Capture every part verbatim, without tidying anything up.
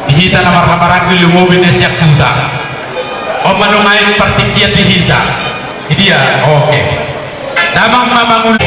Di hita na marhahamaranggi, lumobi na sian huta. On ma nuaeng partingkian di hita. Idia, oke. Damang ma mangul-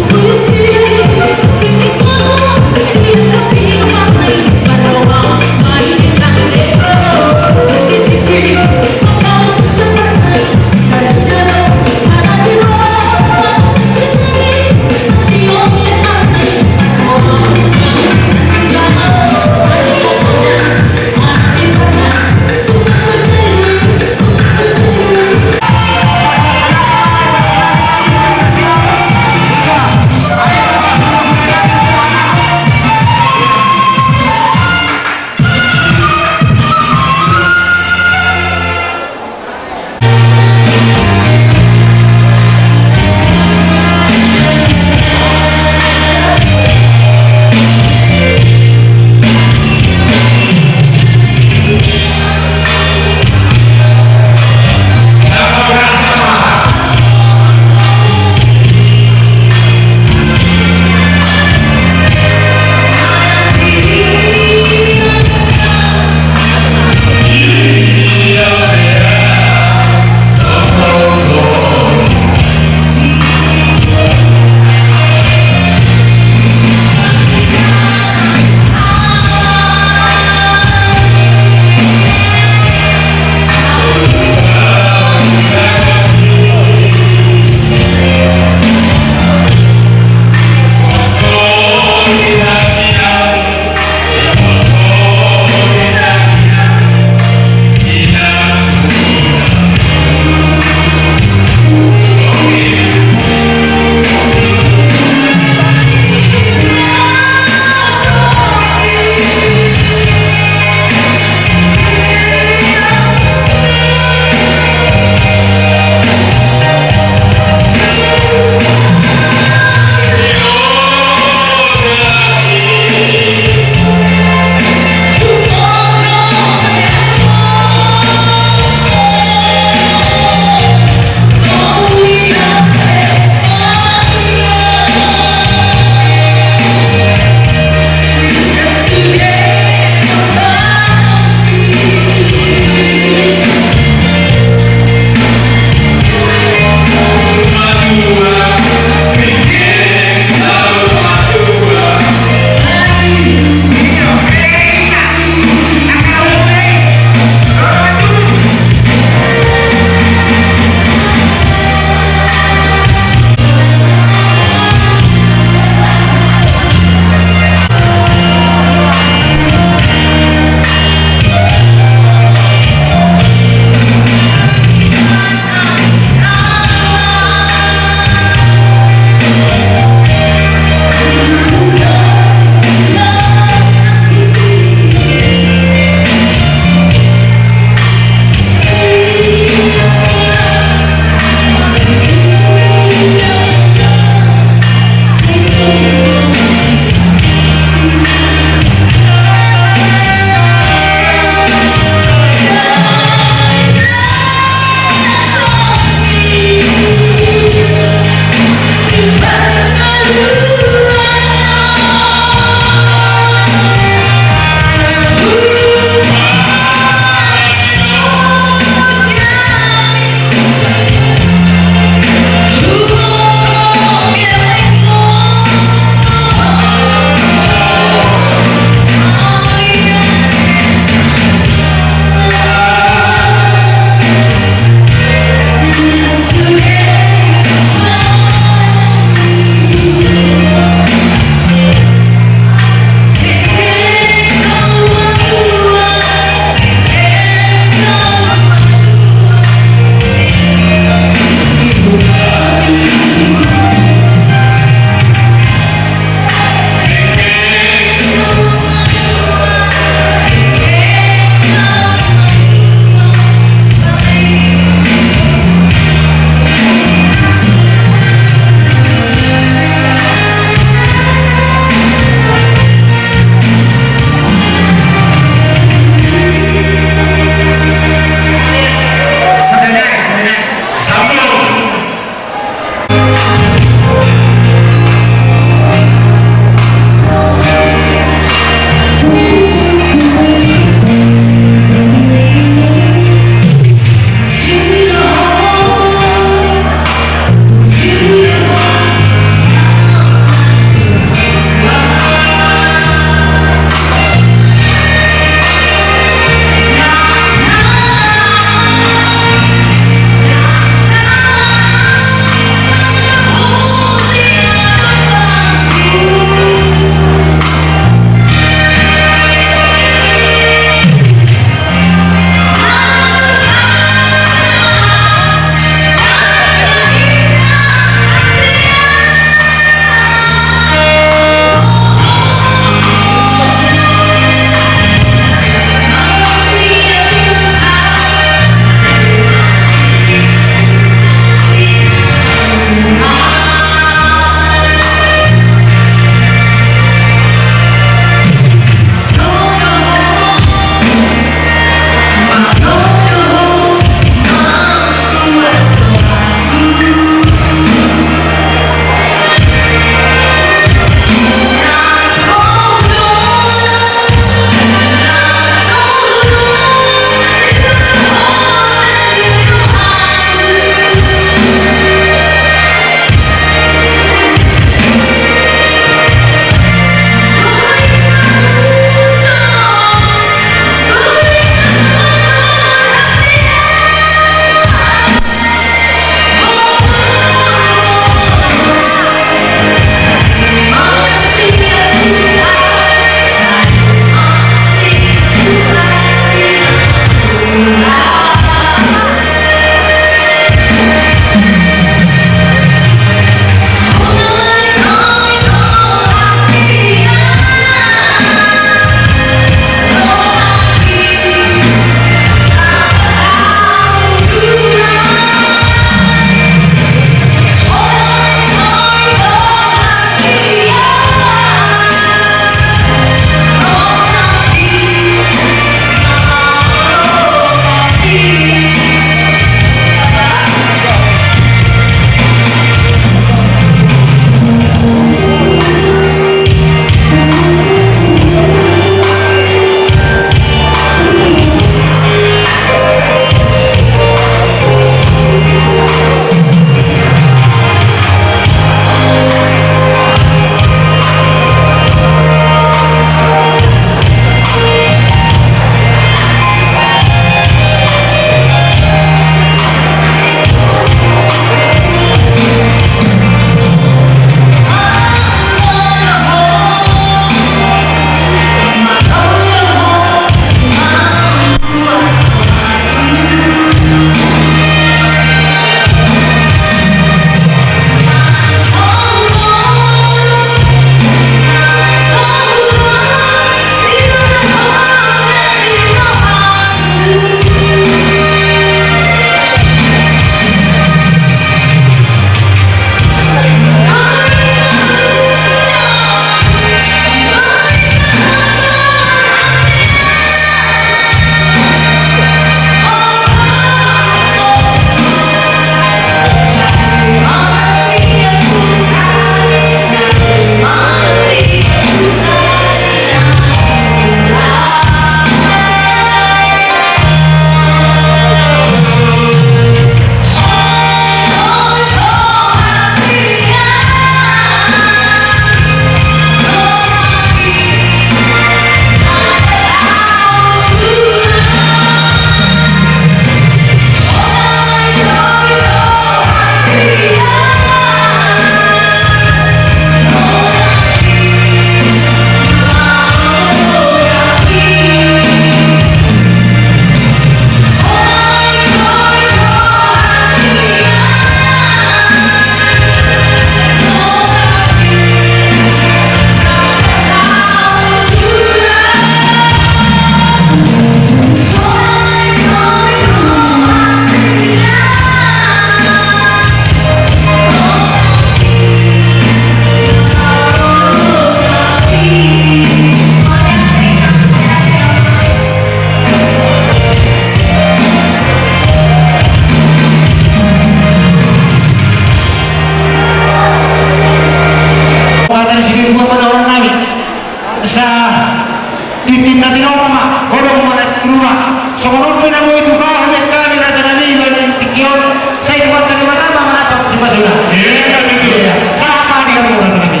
Tintin na tinonga ma, holong ma na i ruma. Songon on pe na boi tu bahen hami raja nami di tingki on, sai Tuhanta Debata ma manampak sipasuna. Iya, betul. Iya. Sahat ma di hamu raja nami.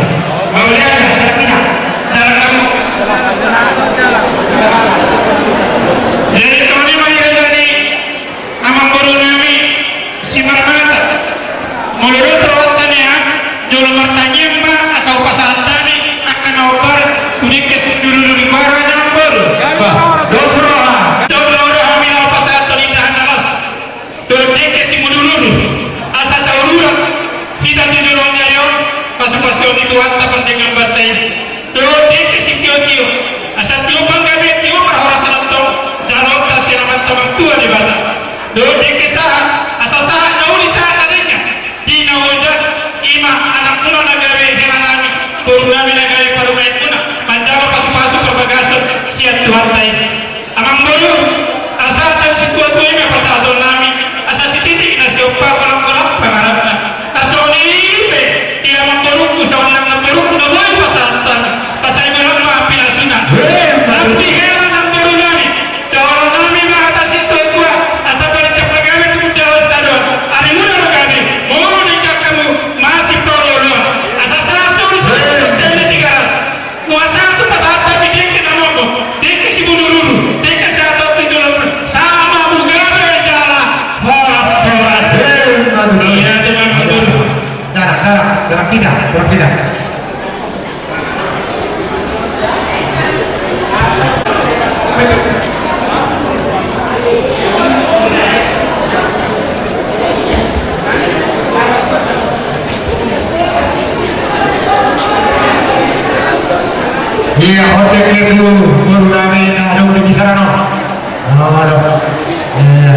Mauliate. Dalam kita. Dalam kamu. Jadi songon i ma di raja nami. Amangboru nami Simarmata, molo dos rohanta nian, jolo martangiang ma asa hupasahat hami angka na hombar tu dengke simudurudur i, amangboru. Bah, dos roha. Jolo do hami na hupasahat on indahan na las dohot dengke simudurudur, asa sauduran hita tu joloan ni ari on, pasupasuon ni Tuhanta pardenggan basa i. Dohot dengke sitiotio, asa tio panggabean, tio parhorasan, antong jaloonta sian Amanta Martua Debata. Dohot dengke sahat, asa sahat na uli sahat na denggan di na hujalo, i ma anakmuna na gabe hela nami, boru nami na gabe parumaenmuna, manjalo pasupasu parbagason sian Tuhanta i. Amangboru, asa tang situatua i ma pasahaton nami, asa sititi na siompa, golanggolang pangarahutna. Tarsongon i pe, ia amangborungku, songon i nang namborungku na boi pasahat hami, asa i ma na pinasuna. Hei, tapi hela namboru nami, dohonon nami ma hata situatua, asa paling cepat gabe tu munda on sadari on, arimuna ma gabe, molo denggan hamu, masipaolooloan, asa sasur sasur tene tiga ras. Nuaeng sahat tu pasahat hami dengke na momo, dengke simudurudur, dengke sahat tu joloan, sama mugabe jala horas horas. Mauliate ma amangboru. Darak, darak, darak kita, darak kita. Ia, otik itu, boru nami na adong di kisaran on. Aduh. Ia.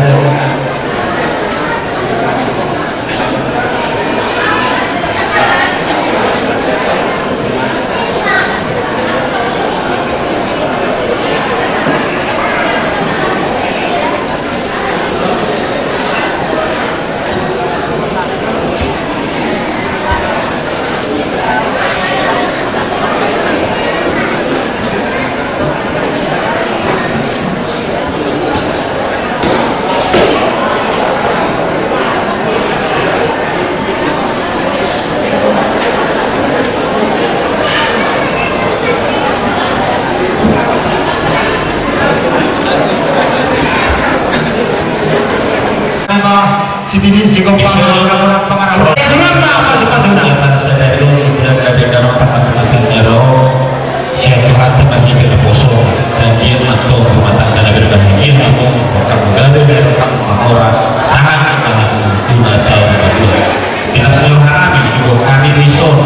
Sititi sigompa, pangarahutna. Ia, marsadari on, ibana na denggan on, pangamatan ni roha. Sian Tuhanta ma hita na poso, sai dia ma antong rumah tangga na berbahagia hamu, hamu gabe, hamu mamora, sahat ma hamu tu na saur matua. Di las ni roha nami, diboan hami dison,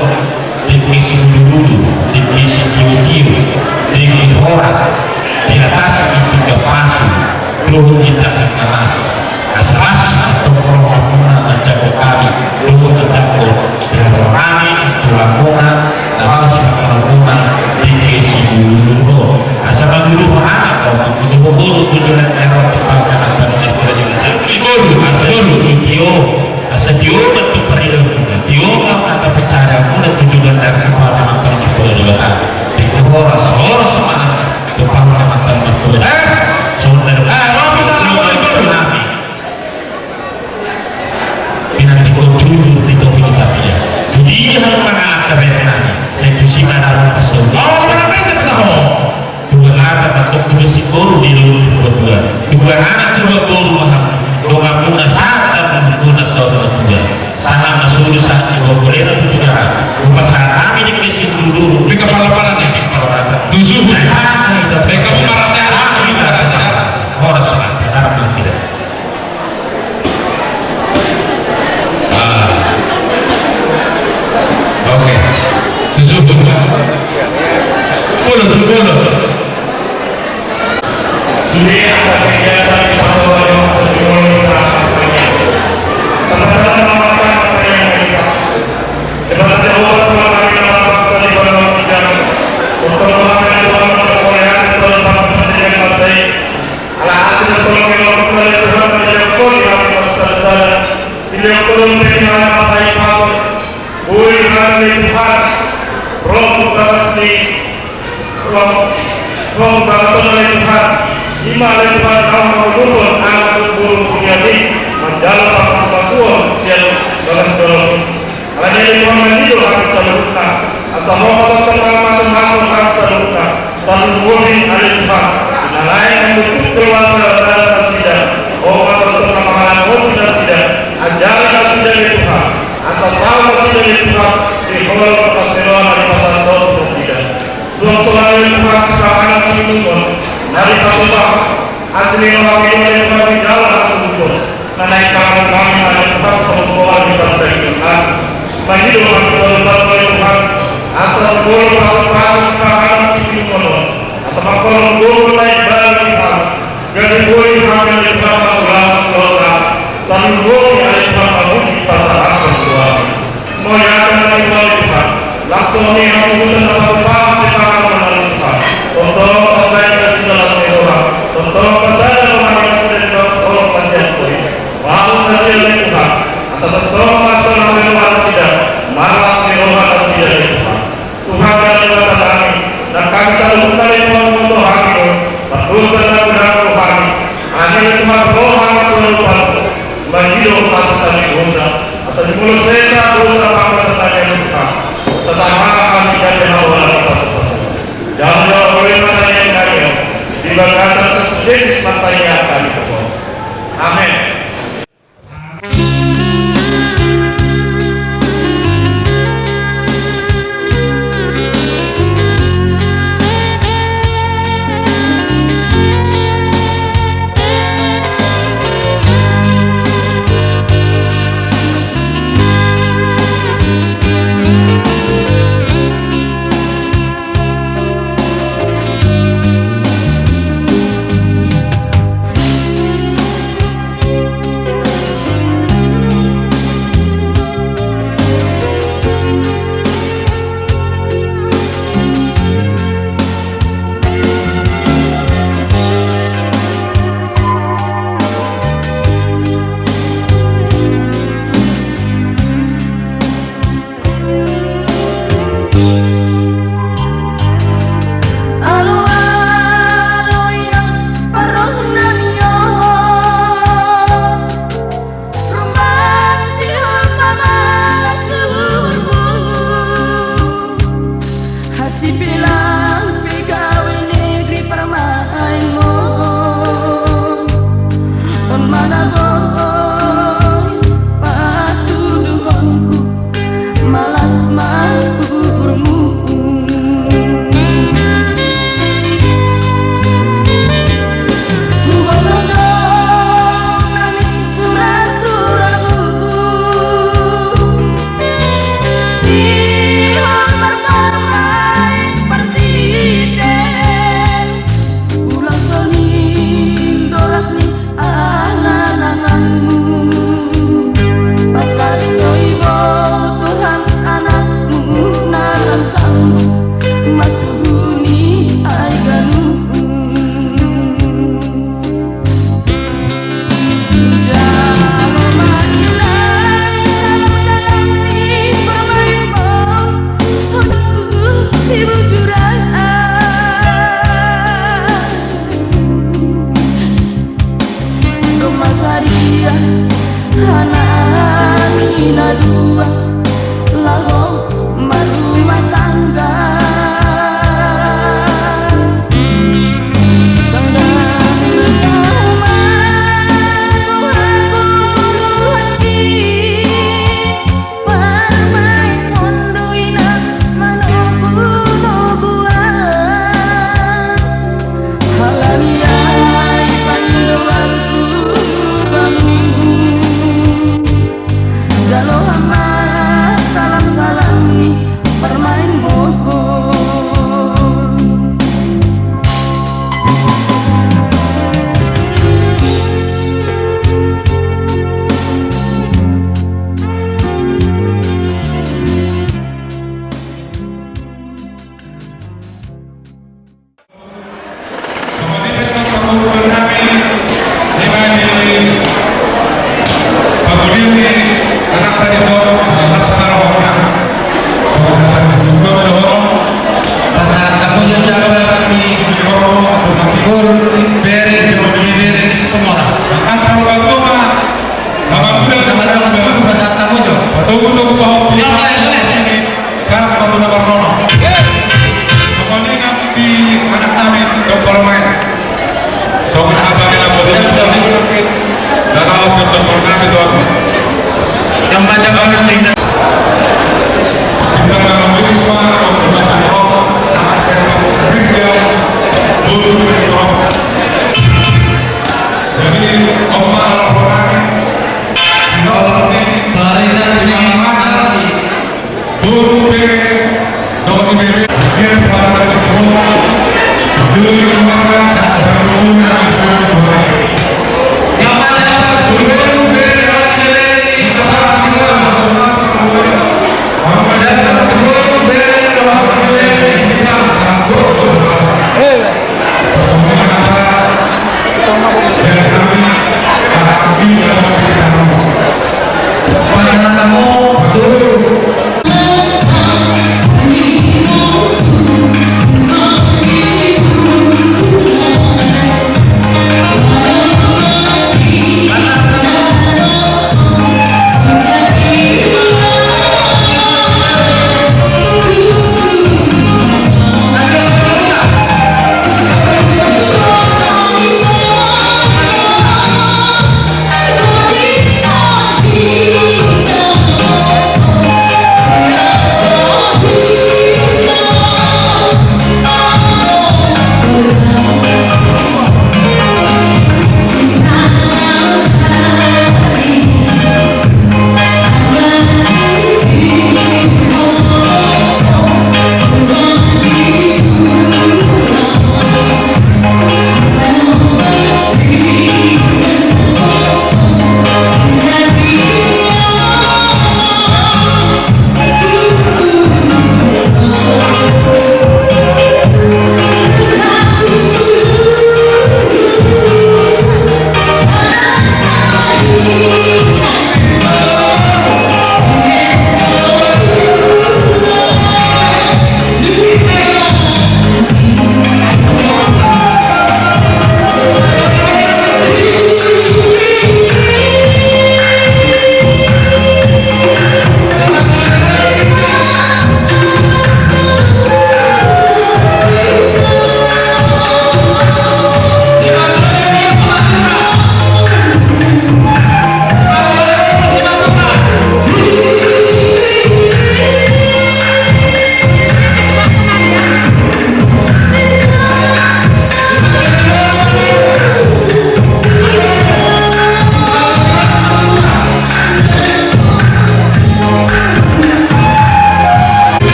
dengke simudurudur, dengke sitiotio, dengke horas, di atas ni tingki pasu, dohot indahan na las. Asa las antong rohamuna manjangkon hami, dohot manjangkon di harorangin, tulangmuna, na laos mangarahutmuna dengke simudurudur on. Asa manguduhon anak, manguduhon boru tu joloan ni ari on, tu parjolo, tu parjolo. Asa boru, asa boru, tio, asa tio ma tu parjolo, tio ma hata peacaranmuna tu joloan ni ari on, tu parjolo, tu parjolo. Dengke horas, horas ma tu parjolo, tu parjolo. Eh, songon i do. Eh, horas ma tu parjolo. Pinantikhon jujur di topi ni tapian. Jujur hamu mangalangka bahen nami. Sai tusi ma na ro pasaut. Oh, mana pesa tu taho. Dua anak ma antong dua siboru di lolo tu dua dua. Dua anak dua boru ma hamu. Donganmuna sahat ma hamu tu na saur matua. Sahat ma solu sahat ni boru leleng tu tiga ras. Hupasahat hami dengke simudurudur. Di kepala mana nih? Di kepala rata. Tujuh. Sahat ma hita. Baik, hamu marate anak. Horas ma. Harap ma sida. Ah. Oke. Tujuh. Sepuluh, sepuluh. Sude angka kegiatan di pasoran on, sepuluh. Terpaksa memakan apa yang kita. Ibarat Jawa, Tuhan kami dalam paksa di bawah kita. Untuk Tuhan, Tuhan, untuk kemuliaan, Tuhan, Tuhan, pendidikan bahasa. Ala hasil tolong yang aku dari Tuhan, dari Tuhan yang aku salah-salah. Ini yang perlu menjadi hal apa yang mau. Bui hati Tuhan, roh Tuhan asli. Ho, ho, bangso na ale Tuhan, ima ale Tuhan, ahu mangulurhon anak dohot boru ni hami, manjalo pasu-pasuon sian bagas dolok. Alani i ale Tuhan, mangido hami saluhutna, asa Ho pasahathon ma masu-masu hami saluhutna, tarlumobi ale Tuhan, di na lae mambentuk keluarga baru nasida, Ho pasahathon ma pangalangkon nasida, ajari nasida ale Tuhan, asa tau nasida ale Tuhan, di holong na pasti roha na dipasahat Ho tu nasida. Suang songon i ale Tuhan sipanganon siminumon na dipatupa asi ni roham i ale Tuhan di dalan hasuhuton na naeng pasahat hami ale Tuhan, songon goar ni pantai Tuhan. Mangido hami tu Ho ale Tuhan, asa molo pasu-pasu sipanganon siminumon on, asa mangkorhon gogo na imbaru di hami. Gabe boi hami ale Tuhan mangulahon sitaonon, tarlumobi ale Tuhan mamungka pasahathon tu hami. Mauliate ma di Ho ale Tuhan, laos songon i hasuhuton na patupa sipanganon ale Tuhan, tongtong pambahen nasida las ni roha, tongtong pasada roha ni nasida di bagas holong na sian Ho i. Bangun nasida ale Tuhan, asa tongtong marlas ni roha nasida, marlas ni roha nasida ale Tuhan. Tuhan ale Debata nami, ndang hami saluhutna ale Tuhan, boto hami do, pardosa na godang do hami. Alani i ale Tuhan, ro hami tu adopanMu, mangido hami sesa ni dosa, asa di molo sesa dosa pangalaosion nami ale Tuhan, asa tama hami gabe haholan ni pasu-pasu. Jalo jalo ro ma tangiang nami on, di bagasan Kristus Jesus martangiang hami tu Ho. Amen.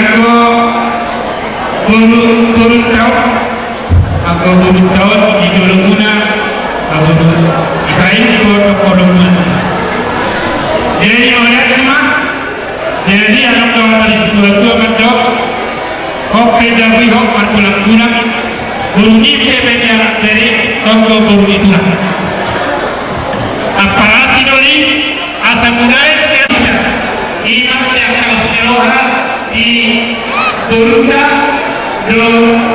Anggo boru, boru taon, anggo boru taon di jolomuna, anggo boru di kain di boru boru. Jadi, oleh ma, jadi, anak doa dari situa-tua mandok, oke, jadi, hok, martulang-tulang, boru ni bebe ni anak dari, tonggo boru ni tulang. Apalagi doli, asa mulai, ina, yang kalau sekolah, di boruna do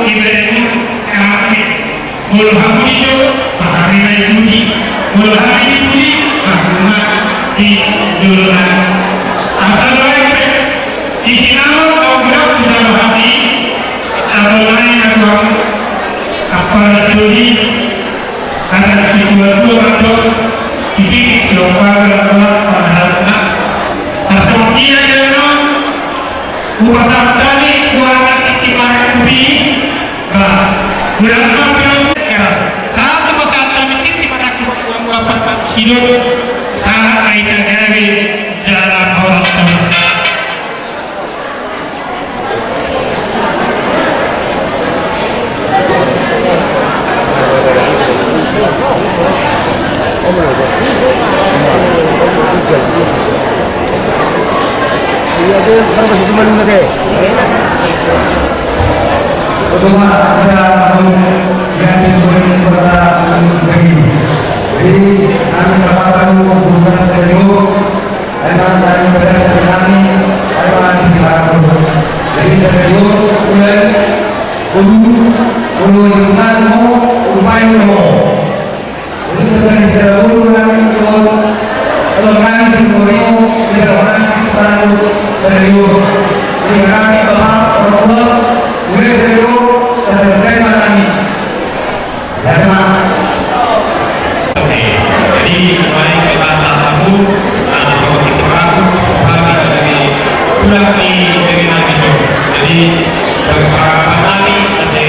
di beremu kami. Molo hamu di jo, kami na di budi. Molo hami di budi, hamu di jolona. Asa doae pe, di sinamot au guna tu jalo hami, atau lain aku hamu. Apala sudi, anak situa-tua mandok, sipikit siompa gala-gala pangalaman. Asa dia dia no, Upasahat hami tu anak tintin marangkup i, ba, ulang ma pinos keras. Sahat upasahat hami tintin marangkup uang bapak sidot, sahat ai tagage jala horas. Jadi, kami katakan hubungan dari Ai ma, ai ma, bagasan nami, ai ma, di Maroko. Jadi, jadi, ulang, ulu, ulu, ulu, ulu, upai, ulu. Jadi, dari seluruh nami, ulu, ulu, nami, ulu, ulu, tidak pernah kita, ulu, dari, ulu. Jadi, kami, bapak, orang tua, ulu, dari, ulu, dari, dari, nami. Jadi, kemarin kita tahu, ada begitu ragu, kami dari pulang di, dari Nabi. Jadi, bagi para kami, dari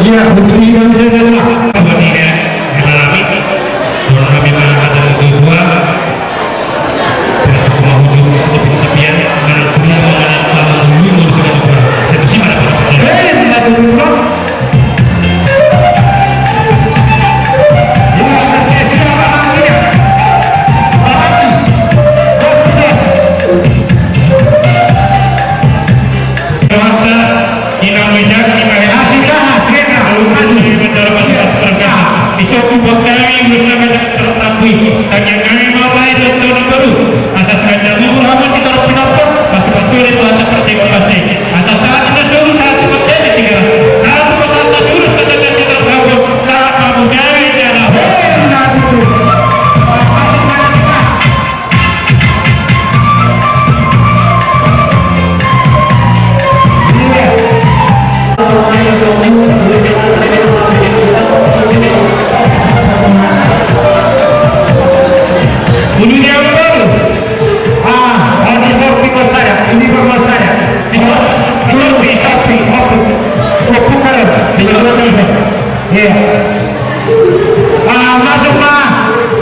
Iya, betul, iya, bisa saja lah. Buat ini, ya, malam ini. Kalau kami malam ada dua, Di son hubuat hami, ulos na bahen tartambuhi, tangiang hami ma bahen dohot na baru. Asa sangkan na umur hamu sitorop pinompar, pasu-pasu ni Tuhanta parjolo pasti. Asa sahat tu na solu, sahat tu parjolo tiga. Sahat tu pasahat na ulos na tangiang sitorop hamu, sahat ma hamu gabe jala. Ulu ni ampun. Ah, ini sorti bos saya, ini bos saya. Ini sorti, sorti, sorti. Iya. Ah, masuk ma,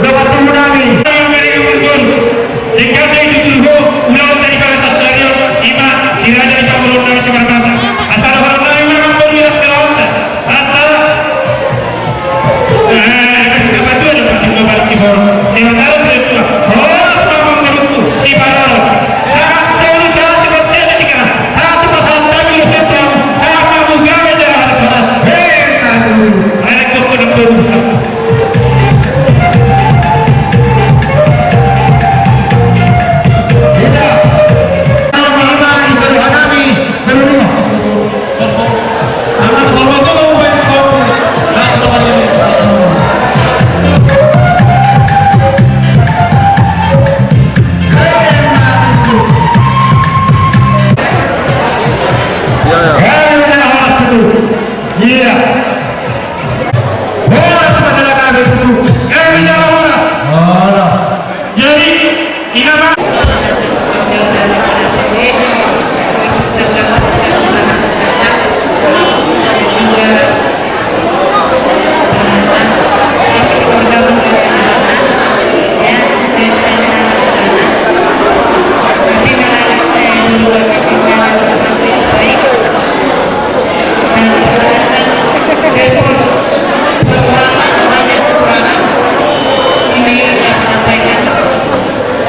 dapat temu nami. Tinggal di tujuh, ulang dari pada sasarion, ima, tidak ada di panggung nami sekarang. Asal orang nami memang berwirak kelawatan. Asal. Eh, masih dapat dua, dapat dua, dapat dua. Lima kali sudah dua. Horas mamang beruntung, di Paroro. Sahat solu, sahat seperti ada tiga. Sahat tu pasahat kami, sahat tu, sahat mamang gabe jala horas, horas. Hei, aduh. Ada kok kena bonus. Iya, iya. Iya. Horas ma jala gabe tutu. Gabe jala horas. Horas. Jadi, ina ma.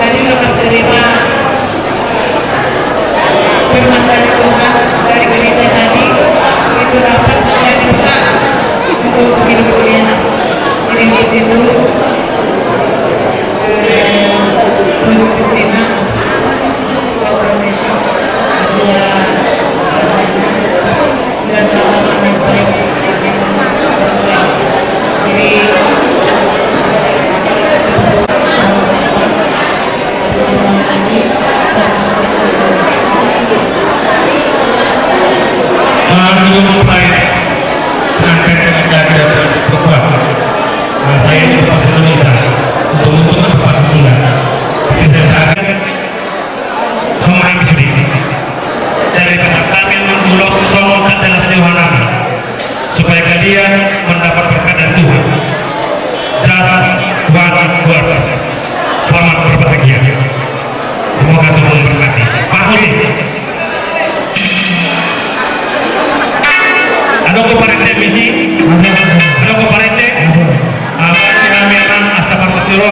Jadi, lepas terima firman dari Tuhan, dari gereja tadi, itu dapat menjadi bekal untuk hidup kalian. Jadi, untuk itu, eh, untuk Christina, Songon i ma sude. Dari pasahat nami ulos songon tanda las ni roha nami, supaya kalian mendapat berkat dari Tuhan. Just one word. Selamat berbahagia. Semoga Tuhan memberkati. Pak Musi. Adong do parende misi? Adong do parende? Apa sih namanya, asa partas dulu?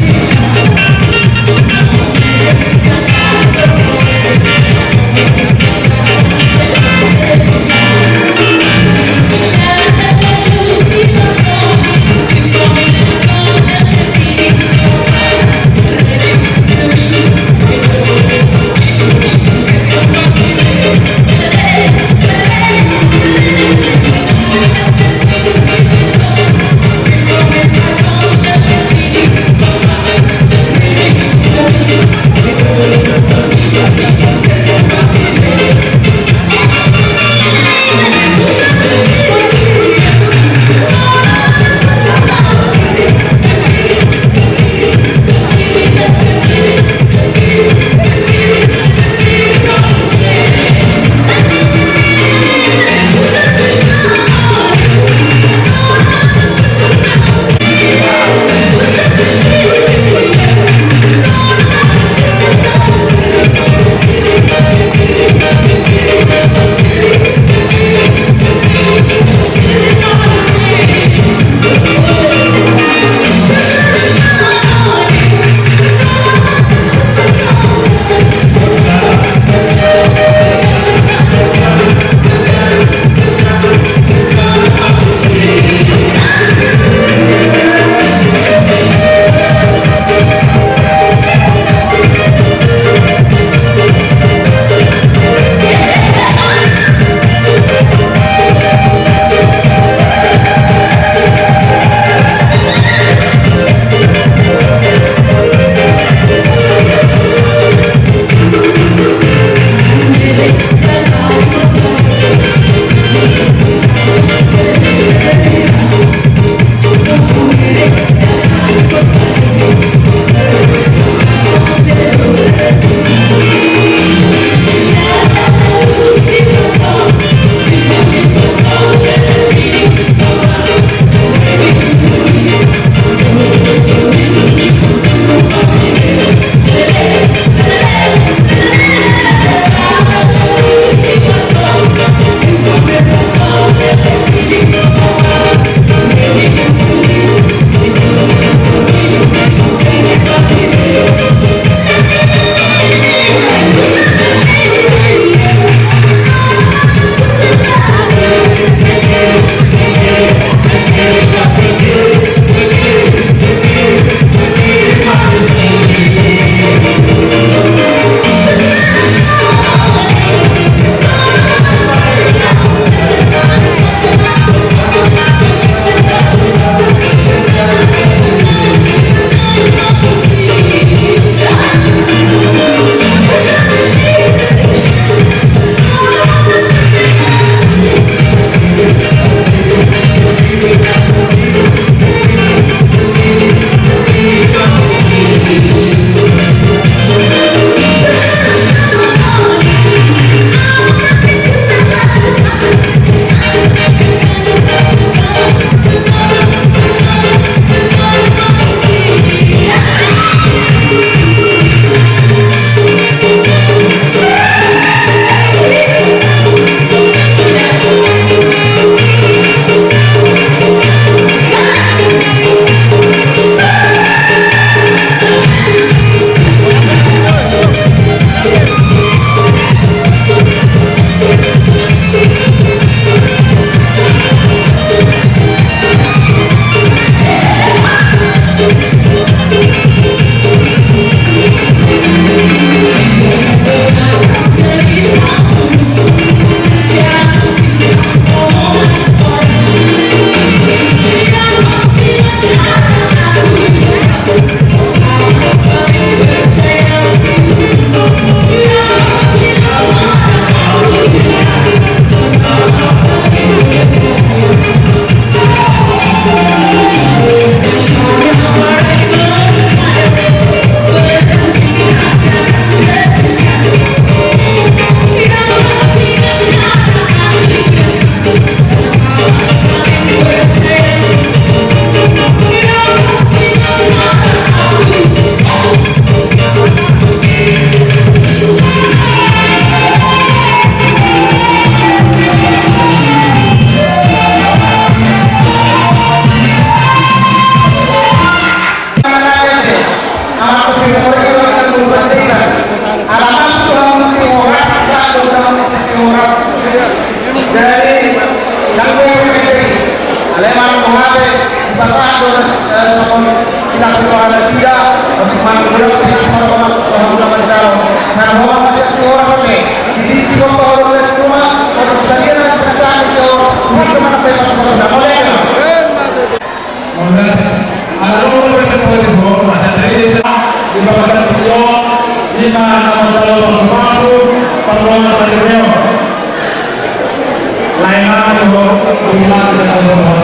Lain ma tu ho, tu ho, tu ho.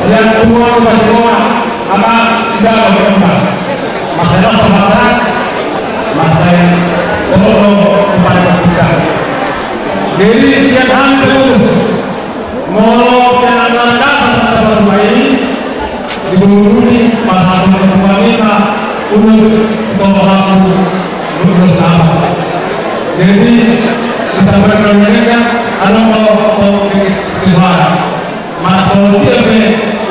Sian tu ho, tu ho, tu ho. Ama, inda lo, inda. Masa na sabarat, masa yang tolong kepada kita. Jadi, sian hami pengurus, molo sian anggaran dasar tanggal dua i, di Bulu Duri, pasal dua puluh lima, ulos, sitolo lampu, ulos apa. Jadi, kita berdoa, kalau mau, mau bikin suara. Mana solusi apa?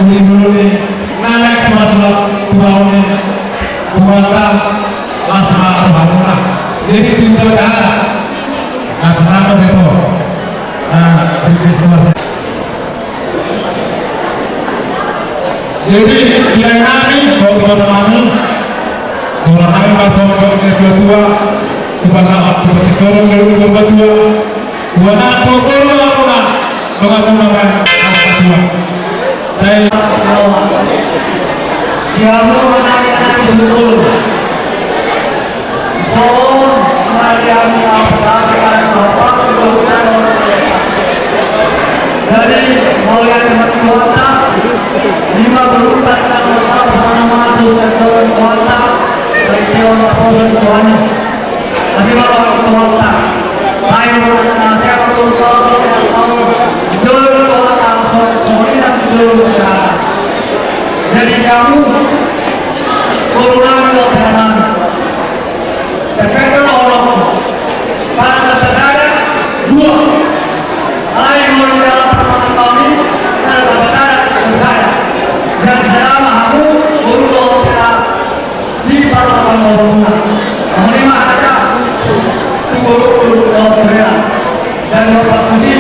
Uli-uli. Nah, next masalah kurang. Kurang. Las masalah. Jadi, kita ada. Nah, sama itu. Nah, bismillah. Jadi, nilai kami, kalau teman-teman kami, kalau kami masuk ke dunia dua dua, bukan apa, cuma sekarang kalau dua dua. Buat aku, kalau aku nak, kalau aku nak, apa dua? Saya. Dia mau menarik anak dulu. Jadi, mau yang teman kuota, lima berupa nama masuk ke kuota, dari Tuhan, Tuhan. Masih mau kuota. Ayo, saya mau kuota, saya mau jual kuota, semua ini jual kuota. Jadi, kamu, kurungan kuota. Terpendam Allah. Pada terpendam dua. Alai molo dalam permata kami, pada terpendam saya. Dan selama aku berubah kita di permata kami. Menerima ada tukur-tukur dalam bela. Dan Bapak Kusi,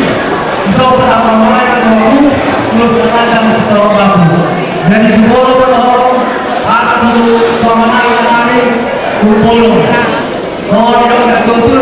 bisa berapa mulai ketemu, terus terkadang setelah waktu. Jadi, sebelum bertemu, akan dulu pemenang kami, Upolo. Kalau tidak ada kultur,